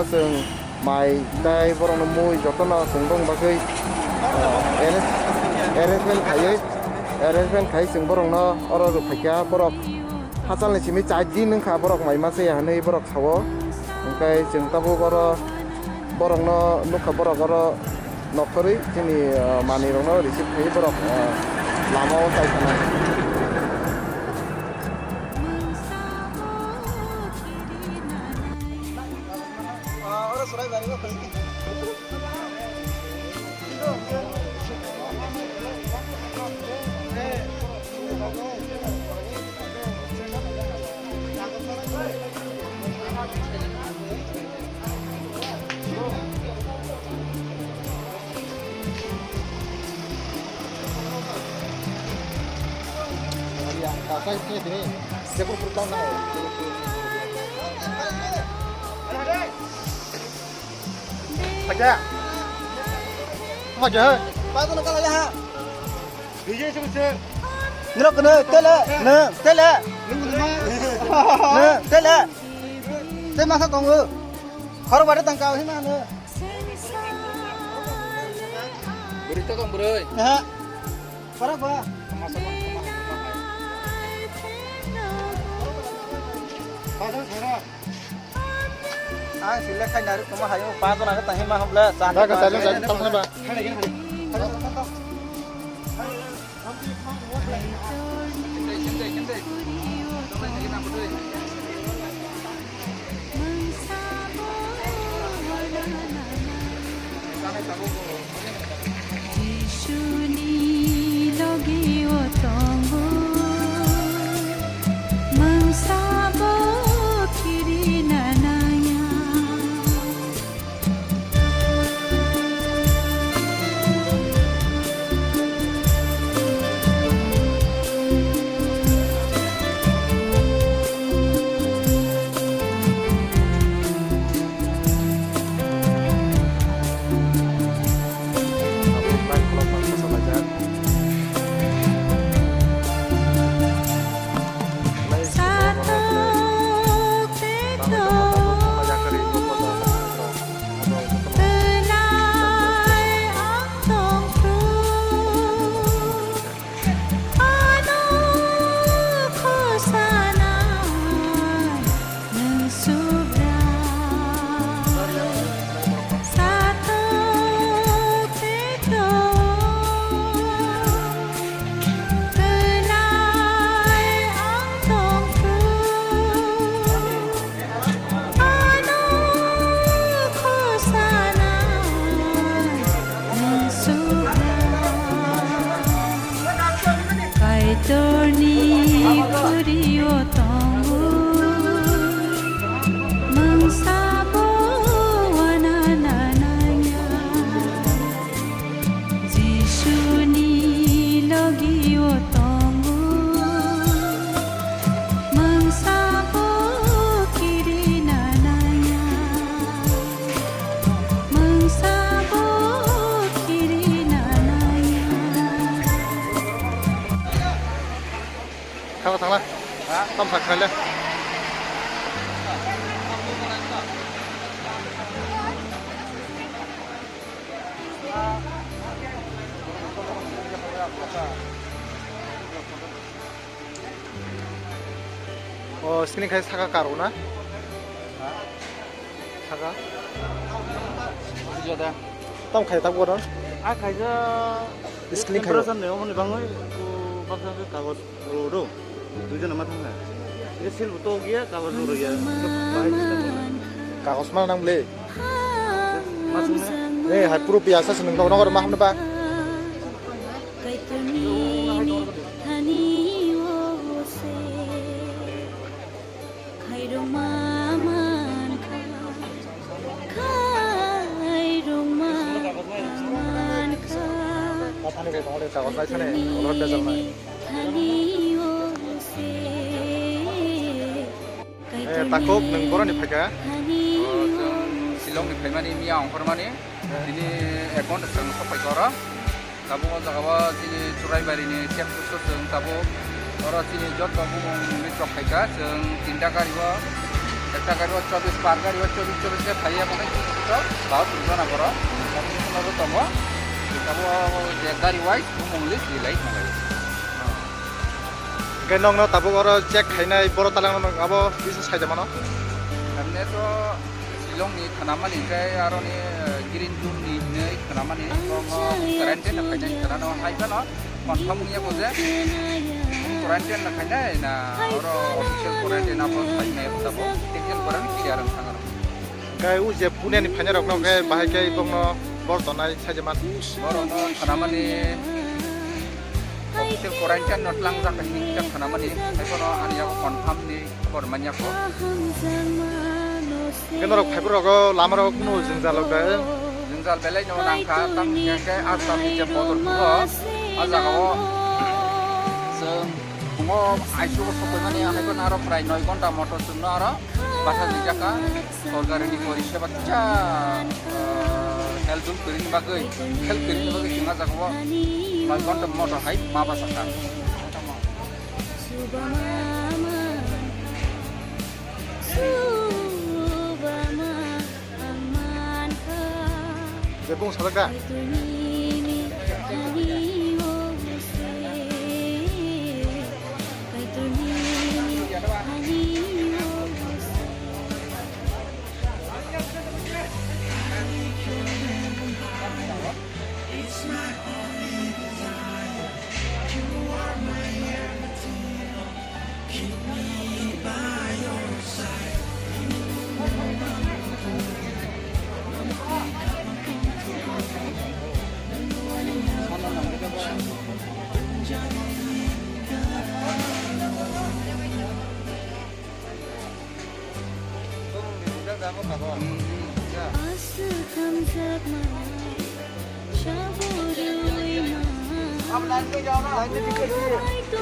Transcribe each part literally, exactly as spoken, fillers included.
Chwng mai tei borokno mui jotono chwng bong bagwi, eh, arrange-, arrangement khaiwi, arrangement khai chwng borokno oro rwphaikha. Borok hachalni simi char din wngkha borok mai masa ya hwnwi borok sao. Hwnkhe chwng tabuk oro borokno nukha, borok oro nokthorwi chini, eh, manwirokno receive khaiwi borok, eh, lamao chai thanai. Paja. Paja. Paja na kala ya. Nirok kene tele, ne, tele. Ne, tele. Te masa tongo. Khoro bare tangka hima ne. Beri to tong beri. Ha. Para ba. Masa tong. Paja khoro. Ang sile khai nari tongma hayo, pa to nari tahi ma hobla, sa. Ba ka sale sale tong ba. Jisuni logi o tongo, mangsa bo kirina nangya. Ano khosana nwng subra satok teto twnai ang tongkhu. Ano khosana nwng subra Kaitorni khuri-o tongo, mungsabo wana nanaya. Jisuni logi-o tongo, mungsabo kirina nangya, mungsabo kirina nangya. Thangla, thangla. Tam sak khaile. O, sini khai saka karo na? Saka. Jada. Tam khai tak bodo. A khaija. Sini khai. Impression ne omoni bangoi, o baksa kagoj. Ro, ro. Duijon ma thangkha. Sil bo to giya, kagoj ro ya. Kagoj ma nang ble. Ma sung ne? Eh, hai puro biya sa sung nang nang ma hamna ba. Kaitorni thani o se. Khairokma mankha, khairokma mankha. Thani o se. Eh, takhuk, nwng boroni phaikha? O, chwng Shillong ni phaimani, miya ongkhormani. Eh. Tini ek ghonta chwng sokphaikha oro. Tabuk o jaga o chini Churaibari ni check post o chwng tabuk oro chini joto bumung ni chok khaikha, chwng tinta gari o Ekta gari o chobbish, par gari o chobbish, chobbish khe phaiya, mane kisa kisa bahut wngna borok. Kami kisa tongo. Abo je gari wise bumung list di lai tongo. Hwnkhe nokno tabuk oro check khainai borok talangno abo bisa saida mano? Tamne to Shillong ni khanamani khe aroni, eh, green zone ni hinwi khanamani, borokno quarantine no khainai khanano hai phano confirm wngya bo je quarantine no khainai na oro official quarantine abo khainai tabuk technical quarantine clear wng thang aro. Hwnkhe o je Pune ni phainai rokno khe bahai khe bokno bor tonai saida man. Borokno khanamani official quarantine no tlangjak hinwi khe khanamani, hai phano ani yago confirm ni khobor manya kho. Hwnkhe norok phaiphuru rogo lama rogo kunu jwngjal rok da? Jwngjal belai no nangkha, tamni hwnkhe Assam ni je Bodorpur o, a jaga o chwng phungo aisuk o sokoi mani, hai phano aro prai noi ghonta motor chwngno aro basa rijak kha. Sorkar ni poriseba kisa, eh, help dun kwrwini bagwi, help kwrwini bagwi chwng a jaga o noi ghonta motor hai ma basa kha. Jebung sadak da?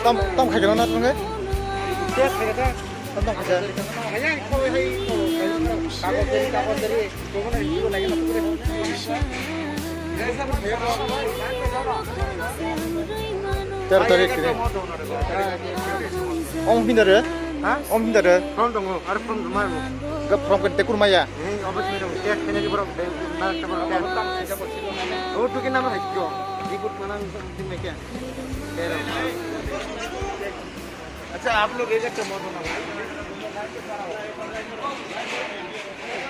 Tam, tam khai kana na tong khai? Tam, tam khai. Tero tarik kini. Om hindare? Ha? Om hindare? From tongo, aro from Dumai bo. Ga from kan tekur maya. Eh, obviously, tek kene di borok, de, na, na, na. Oh, tu kena mana hikyo? Di kut mana di mekia. Tero. Acha, aap log ek acha mo.